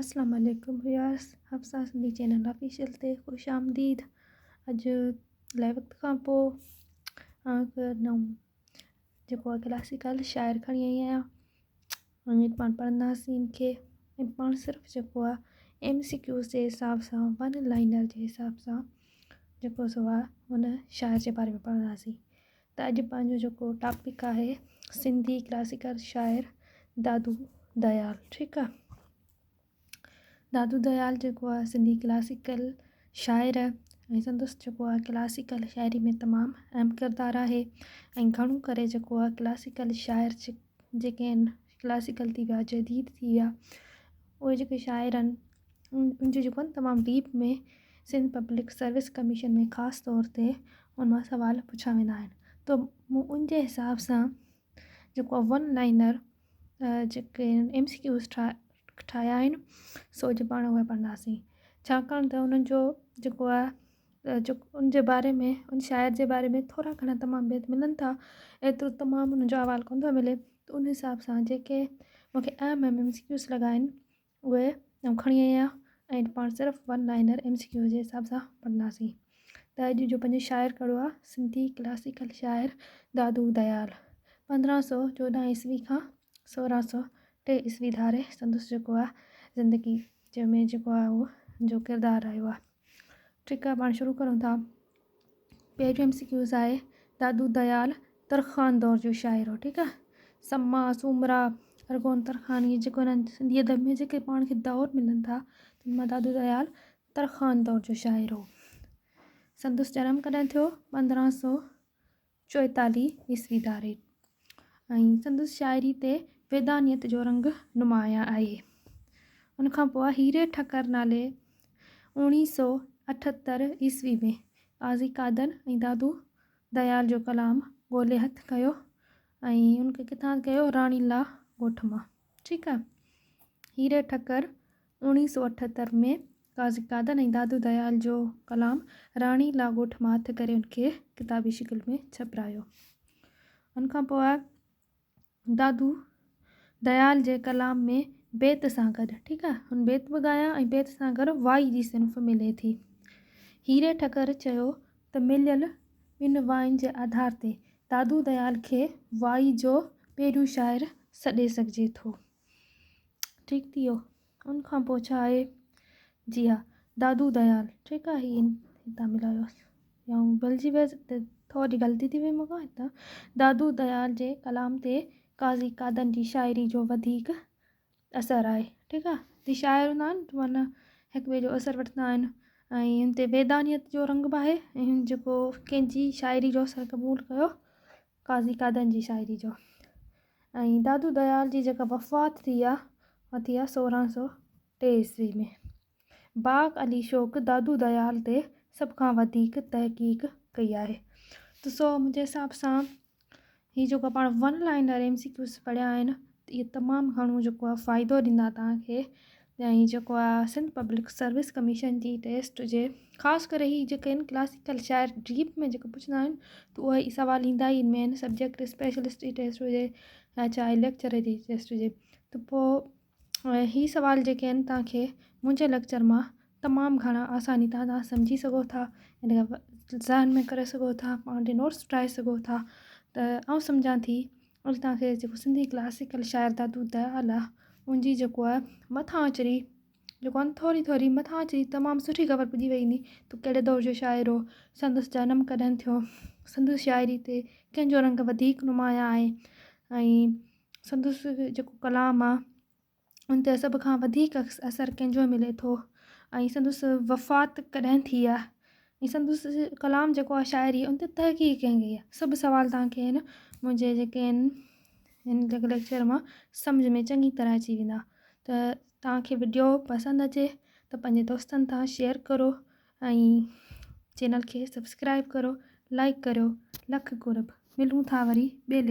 اسلام عليڪم viewers Hafsa Sindhi channel official تي خوش آمديد اڄ الائي وقت کان پوء هڪ نئون جيڪو آهي ڪلاسيڪل شاعر کڻي آئي آهيان ۽ پاڻ پڙهنداسين ان کي ۽ پاڻ صرف جيڪو آهي ايم سي ڪيوز جي حساب سان ون لائنر جي حساب سان جيڪو سو آهي ان شاعر جي باري ۾ پڙهنداسين ته اڄ پنهنجو جيڪو ٽاپڪ آهي سنڌي ڪلاسيڪل شاعر دادو ديال ٺيڪ آ دادو ديال جيڪو آ سنڌي ڪلاسيڪل شاعر ۽ سندس جيڪو آ ڪلاسيڪل شاعري ۾ تمام اهم ڪردار آهي ۽ گهڻو ڪري جيڪو آ ڪلاسيڪل شاعر جيڪي آهن ڪلاسيڪل ٿي ويا جديد ٿي ويا اهي جيڪي شاعر آهن ان جو جيڪو آهي تمام deep ۾ Sindh public service commission ۾ خاص طور تي ان مان سوال پڇيا ويندا آهن ته مون ان جي حساب سان جيڪو آهي ون لائنر جيڪي ايم سي ڪيوز ٺاهيا آهن سو اڄ پاڻ اهي پڙهنداسين ڇاڪاڻ ته انهن جو جيڪو آهي جيڪو ان جي باري ۾ ان شاعر جي باري ۾ ٿورا گهڻا تمام بيت ملن ٿا ايترو تمام ان جو احوال ڪونه ٿو ملي ته ان حساب سان جيڪي مون کي اهم اهم ايم سي ڪيوز لڳا آهن اهي آئون کڻي آئي آهيان ۽ پاڻ صرف one liner M C Q جي حساب سان پڙهنداسين ته اڄ جو پنهنجو شاعر ڪهڙو آهي سنڌي ڪلاسيڪل شاعر دادو ديال 1514 عيسوي کان 1603 عيسوي ڌاري سندس جيڪو آهي زندگي جنهن ۾ جيڪو آهي اهو جو ڪردار رهيو آهي ٺيڪ آهي پاڻ شروع ڪرون ٿا پهريون ايم سي ڪيوز آهي دادو ديال ترخان دور جو شاعر هو ٺيڪ آهي سما سومرا ارغون ترخان اهي جيڪو هنن سنڌي ادب ۾ جيڪي پاڻ کي دور ملن ٿا تن مان دادو ديال ترخان دور جو شاعر هو سندس جنم ڪڏهن ٿيو 1544 عيسوي ڌاري ۽ سندس شاعري تي ويدانيت جو رنگ نمايان آهي. ان کان پوء هيري ٺڪر نالي 1978 عيسوي ۾ قاضي قادن ۽ دادو ديال جو ڪلام ڳولي هٿ ڪيو ۽ ان کي ڪٿان ڪيو راڻي لا ڳوٺ مان ٺيڪ آهي. هيري ٺڪر 1978 ۾ قاضي قادن ۽ دادو ديال جو ڪلام راڻي لا ڳوٺ مان هٿ ڪري ان کي ڪتابي شڪل ۾ ڇپرايو. ان کان پوء دادو ديال جي ڪلام ۾ بيت سان گڏ ٺيڪ آ هن بيت به ڳايا ۽ بيت سان گڏ وائي جي صنف ملي ٿي. هيري ٺڪر چيو ته مليل ٻن واين جي آڌار تي دادو ديال کي وائي جو پهريون شاعر سڏي سگهجي ٿو. ٺيڪ ٿي ويو. ان کان پوء ڇا آهي؟ جي ها دادو ديال ٺيڪ آهي هي هتان ملايو يا ڀلجي ويس ته ٿوري غلطي ٿي وئي مون کان هتان دادو ديال جي ڪلام تي قاضي قادن جي شاعري جو وڌيڪ اثر آهي ٺيڪ آهي جي شاعر هوندا آهن معنيٰ هڪ ٻئي جو اثر وٺندا آهن ۽ ان تي ويدانيت جو رنگ به آهي ۽ هن جيڪو ڪنهن جي شاعري جو اثر قبول ڪيو قاضي قادن جي شاعري جو ۽ دادو ديال جي جيڪا وفات ٿي آ اها ٿي آ 1603 عيسوي ۾. باغ علي شوق دادو ديال تي سڀ کان وڌيڪ تحقيق ڪئي آهي ته سو منهنجي حساب سان هي جيڪو پاڻ one liner M C Qs پڙهيا آهن اهي تمام گهڻو جيڪو آهي فائدو ڏيندا توهان کي ۽ جيڪو آهي سنڌ پبلڪ سروس ڪميشن جي ٽيسٽ هجي خاص ڪري هي جيڪي آهن ڪلاسيڪل شاعر ڊيپ ۾ جيڪي پڇندا آهن ته اهي ئي سوال ايندا ئي مين سبجيڪٽ اسپيشلسٽ جي ٽيسٽ هجي يا چاهي ليڪچر جي ٽيسٽ هجي ته پوء هي سوال جيڪي آهن توهان کي منهنجي ليڪچر مان تمام گهڻا آساني تان توهان سمجهي سگهو ٿا ان کي ذهن ۾ ڪري سگهو ٿا پاڻ تي نوٽس ٺاهي سگهو ٿا ته آئون سمجهان ٿي اڄ توهان کي جيڪو سنڌي ڪلاسيڪل شاعر دادو ديال آ ان جي جيڪو آهي مٿان اچري جيڪو آهي ٿوري ٿوري مٿان اچري تمام سٺي خبر پئجي وئي هوندي ته ڪهڙي دور جو شاعر هو سندس جنم ڪڏهن ٿيو سندس شاعري تي ڪنهن جو رنگ وڌيڪ نمايان آهي ۽ سندس جيڪو ڪلام آ ان تي سڀ کان وڌيڪ اثر ڪنهن جو ملي ٿو ۽ سندس وفات ڪڏهن ٿي آهي ۽ سندس ڪلام جيڪو آهي شاعري ان تي تحقيق ڪنهن ڪئي آهي سڀ سوال توهان کي آهن منهنجي جيڪي آهن هن ليڪچر مان سمجهه ۾ چڱي طرح اچي ويندا ته توهان کي وڊيو پسند اچي ته پنهنجي دوستن سان شيئر ڪرو ۽ چينل کي سبسڪرائب ڪرو لائڪ ڪريو لک قرب ملون ٿا وري ٻئي ليڪچر.